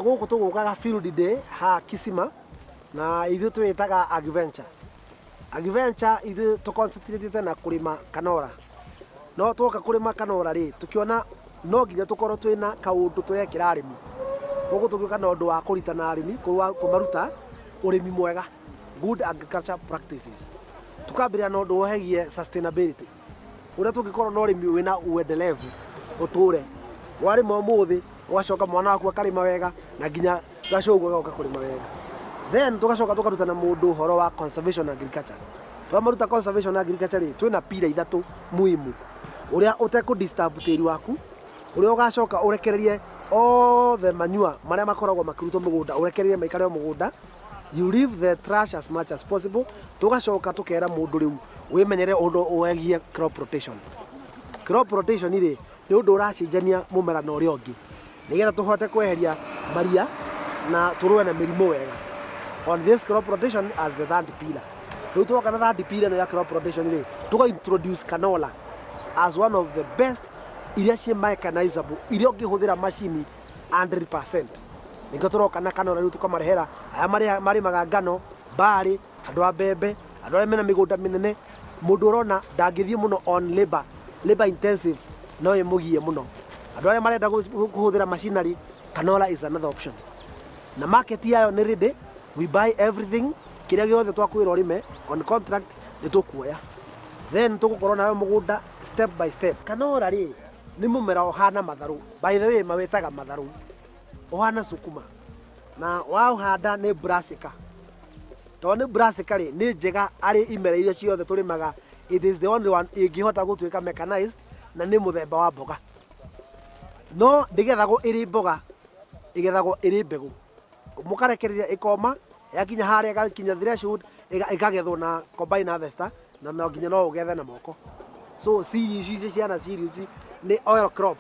Gũkũ tũgũkaga field day ha Kisima na ithuĩ twĩtaga Agriventure. Agriventure ithuĩ tũ concentrate na kũrĩma kanora. No twoka kũrĩma kanora rĩ, tũkĩona no nginya tũkorwo twĩna kaũndũ tũrekĩra arĩmi. Gũkũ tũgĩũka na ũndũ wa kũritana arĩmi, kũmaruta ũrĩmi mwega, good agriculture practices. Tũkambĩrĩria na ũndũ wohegie sustainability. Ũrĩa tũngĩkorwo na ũrĩmi wĩna uendelevu ũtũre. Warĩma ũmũthĩ, ũgacoka mwana waku akarĩma wega na nginya gacũgũ agoka kũrĩma wega. Then tũgacoka tũkarutana mũndũ ũhoro wa conservation agriculture. Twamaruta conservation agriculture rĩ, twĩna pillar ithatũ muhimu. Ũrĩa ũtekũ disturb tĩri waku, ũrĩa ũgacoka ũrekererie othe manure marĩa makoragwo makĩrutwo mũgũnda, ũrekererie maikare o mũgũnda. You leave the trash as much as possible. Tũgacoka tũkera mũndũ rĩu wĩmenyere ũndũ wegiĩ crop rotation. Crop rotation rĩ, nĩ ũndũ ũracenjania mũmera na ũrĩa ũngĩ nĩgetha tũhote kweheria maria na tũrũe na mĩrimũ wega. On this crop rotation as the third pillar. Rĩu twoka na third pillar ĩno ya crop rotation rĩ, tũka introduce canola as one of the best iria ciĩ mechanizable, iria ũngĩhũthĩra macini 100%. Nĩkĩo tũroka na canola rĩu tũkamarehera aya marĩmaga ngano, barley, andũ a mbembe, andũ arĩa mena mĩgũnda mĩnene, mũndũ ũrona ndangĩthiĩ mũno on labor, labor intensive no ĩmũgie mũno. Andũ arĩa marenda kũhũthĩra machinery, canola is another option. Na market yayo nĩ ready, we buy everything, kĩrĩa gĩothe twakwĩra ũrĩme on contract nĩ tũkuoya. Then tũgũkorwo nawe mũgũnda step by step. Canola rĩ, nĩ mũmera ũhana matharũ. By the way, mawĩtaga matharũ. Ũhana sukuma. Na waũhanda nĩ brassica. Tondũ nĩ brassica rĩ, nĩ njega arĩ imera iria ciothe tũrĩmaga. It is the only one ĩngĩhota gũtuĩka mechanized na nĩ mũthemba wa mboga. No ndĩgethagwo ĩrĩ mboga, ĩgethagwo ĩrĩ mbegũ. Mũkarekereria ĩkoma, yakinya harĩa ĩgakinya threshold, ĩkagethwo na combine harvester na no nginya no ũgethe na moko. So cereals icio ciana cereals nĩ oil crop.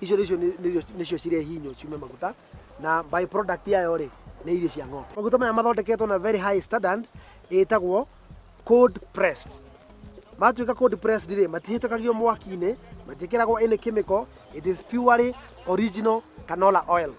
Icio nĩcio cirehinywo ciume maguta na by product yayo rĩ nĩ irio cia ng'ombe. Maguta maya mathondeketwo na very high standard ĩtagwo cold pressed. Matuĩka cold pressed rĩ, matihĩtũkagio mwaki-inĩ, matiĩkĩragwo any chemical, it is purely original canola oil.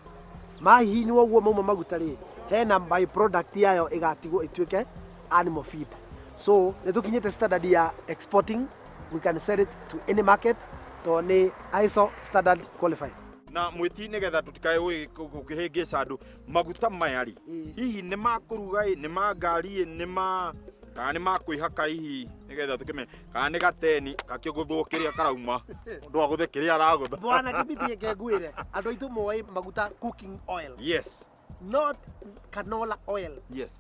Mahihinywo ũguo mauma maguta rĩ, hena by product yayo ĩgatigwo ĩtuĩke animal feed. So nĩ tũkinyĩte standard ya exporting, we can sell it to any market tondũ nĩ ISO standard qualified. Na mwĩti nĩgetha tũtikae gũkĩhĩngĩca andũ, maguta maya rĩ, hihi nĩ ma kũruga ĩ, nĩ ma ngari ĩ, nĩ ma kana nĩ ma kwĩhaka, hihi nĩgetha tũkĩmenye kana nĩ gateni gakĩgũthwo kĩrĩa karauma mũndũ agũthe kĩrĩa aragũtha? Bwana Kibiti, reke ngwĩre, andũ aitũ moĩ maguta cooking oil, not canola oil.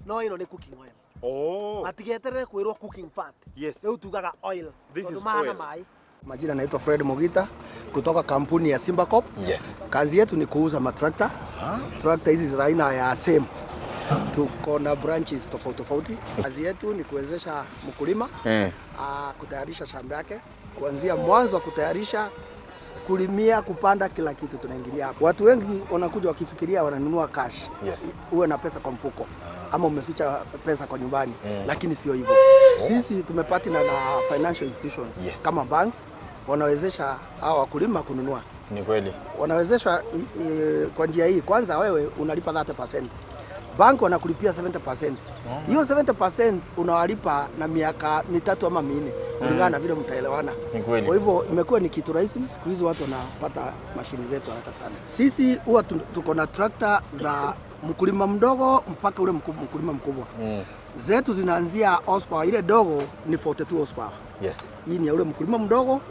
No ĩno nĩ cooking oil. Matigeterere kwĩrwo cooking fat. Rĩu tugaga oil This tondũ is mahana oil. maĩ. Majina naitwa Fred Mogita kutoka kampuni ya Simba Corp. Kazi yetu ni kuuza matrakta. Trakta hizi za aina ya same. Tuko na branches tofauti tofauti. Kazi yetu ni kuwezesha mkulima kutayarisha shamba yake kuanzia mwanzo wa kutayarisha, kulimia, kupanda, kila kitu tunaingilia hapo. Watu wengi wanakuja wakifikiria wananunua cash. Uwe na pesa kwa mfuko ama umeficha pesa kwa nyumbani, lakini sio hivyo. Sisi tumepartner na financial institutions kama banks, wanawezesha hawa wakulima kununua. Ni kweli. Wanawezeshwa kwa njia hii. Kwanza wewe unalipa 30%, bank wanakulipia 70%. Hiyo 70% unawalipa na miaka 3 ama 4 kulingana na vile mtaelewana. Ni kweli. Kwa hivyo imekuwa ni kitu rahisi. Siku hizi watu wanapata mashini zetu haraka sana. Sisi huwa tuko na trakta za mkulima mdogo mpaka ule mkulima mkubwa. Zetu zinaanzia horsepower, ile dogo ni 42 horsepower. Hii ni ya ule mkulima mdogo,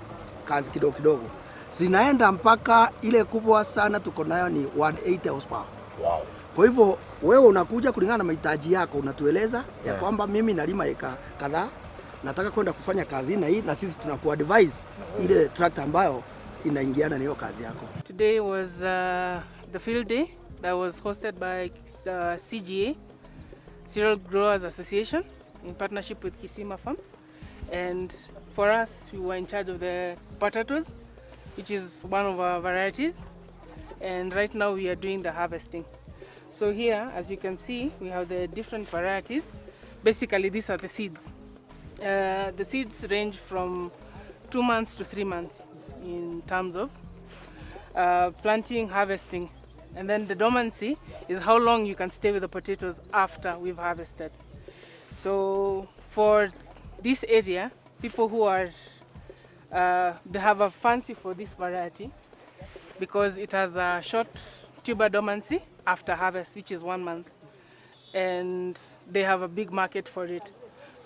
kazi kidogo kidogo. Zinaenda mpaka ile kubwa sana tuko nayo ni 180 horsepower. Kwa hivyo wewe unakuja kulingana na mahitaji yako, unatueleza ya kwamba mimi nalima eka kadhaa, nataka kwenda kufanya kazi na hii, na sisi tunakuadvise ile tractor ambayo inaingiana na hiyo kazi yako. Today was the field day that was hosted by CGA, Cereal Growers Association, in partnership with Kisima Farm. And for us, we were in charge of the potatoes, which is one of our varieties. And right now we are doing the harvesting. So here, as you can see, we have the different varieties. Basically, these are the seeds. The seeds range from 2 months to 3 months in terms of planting, harvesting. And then the dormancy is how long you can stay with the potatoes after we've harvested. So for this area, people who are, they have a fancy for this variety because it has a short tuber dormancy after harvest, which is 1 month, and they have a big market for it.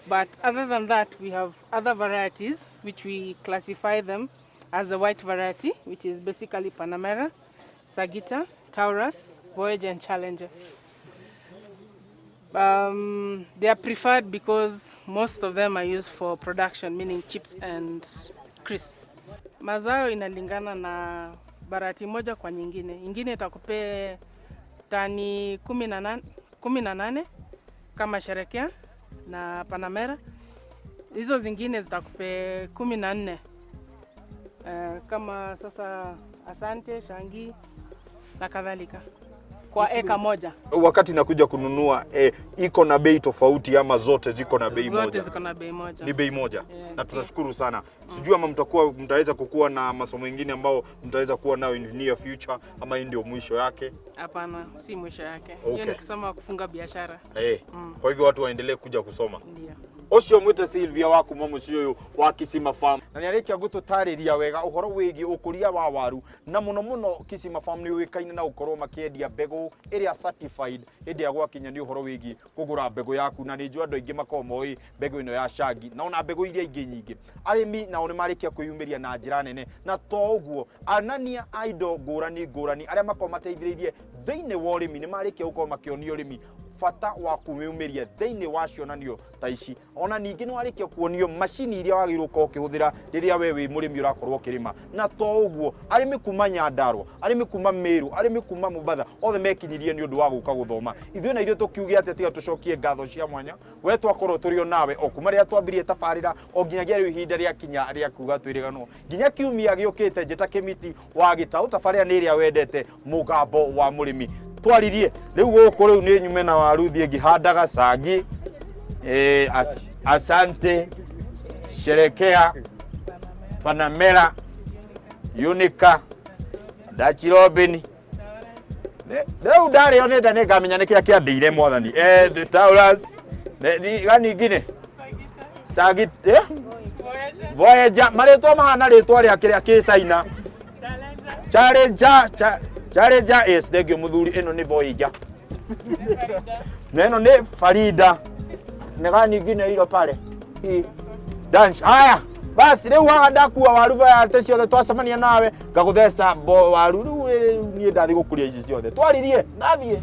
But other than that, we have other varieties which we classify them as a white variety, which is basically Panamera, Sagita, Taurus, Voyager, and Challenger. They are preferred because most of them are used for production, meaning chips and crisps. Mazao inalingana na variety moja kwa nyingine. Ingine itakupea tani 18, 18 kama Sherekea na Panamera. Hizo zingine zitakupea 14 kama sasa Asante, Shangi na kadhalika kwa eka moja. Wakati nakuja kununua iko na bei tofauti ama zote ziko na bei Zote moja? Ziko na bei moja. Ni bei moja. Yeah. Na tunashukuru sana. Sijui ama mtakuwa mtaweza kukuwa na masomo mengine ambao mtaweza kuwa nayo in near future ama hii ndio mwisho yake? Hapana, si mwisho yake. Hiyo ni kusema kufunga biashara. Kwa hivyo watu waendelee kuja kusoma. Ndio. Ũcio mwĩte Sylvia wa kuma mũciĩ ũyũ wa Kisima Farm na nĩ arĩkia gũtũtarĩria wega ũhoro wĩgiĩ ũkũria wa waru na mũno mũno Kisima Farm nĩ ũĩkaine na gũkorwo makĩendia mbegũ ĩrĩa certified hĩndĩ ĩrĩa gwakinya nĩ ũhoro wĩgiĩ kũgũra mbegũ yaku. Na nĩ njũĩ andũ aingĩ makoragwo moĩ mbegũ ĩno ya Shangi na ona mbegũ iria ingĩ nyingĩ. Arĩmi nao nĩ marĩkia kwĩyumĩria na njĩra nene na to ũguo anania a indo ngũrani ngũrani arĩa makoragwo mateithĩrĩirie thĩinĩ wa ũrĩmi nĩ marĩkia gũkorwo makĩonio ũrĩmi bata wa kwĩyumĩria thĩinĩ wa cionanio ta ici. Ona ningĩ nĩ warĩkia kuonio macini iria wagĩrĩirwo gũkorwo ũkĩhũthĩra rĩrĩa we wĩ mũrĩmi ũrakorwo ũkĩrĩma. Na to ũguo, arĩmi kuma Nyandarua, arĩmi kuma Meru, arĩmi kuma Mombatha, othe mekinyirie nĩ ũndũ wa gũka gũthoma. Ithuĩ na ithuĩ tũkiuge atĩa tiga tũcokie ngatho cia mwanya we twakorwo tũrĩ o nawe o kuma rĩrĩa twambirie tabarĩra o nginyagia rĩu ihinda rĩakinya rĩa kuga twĩrĩganwo nginya kiumia gĩũkĩte. Njĩta Kĩmiti wa Gĩtaũ, tabarĩra nĩ ĩrĩa wendete, Mũgambo wa Mũrĩmi. Twaririe rĩu gũkũ rĩu nĩ nyume na waru thiĩ ngĩhandaga cangi, Asante, Sherekea, Panamera, Unica, Dutch Robin. Rĩu ndarĩo nĩ nda nĩ ngamenya nĩ kĩrĩa kĩandĩire mwathani. The Taurus. Gani ingine Sagit, Voyager, marĩtwa mahana rĩtwa rĩa kĩrĩa kĩ China. Challenger, Challenger, yes, thank you mũthuri. Ĩno nĩ Voyager na ĩno nĩ Farida nĩ gani ingine ilo pale. Hii dance. Haya basi, rĩu haha ndakua waru variety ciothe, twacemania nawe ngagũtheca waru. Rĩu niĩ ndathiĩ gũkũria ici ciothe twaririe ndathiĩ.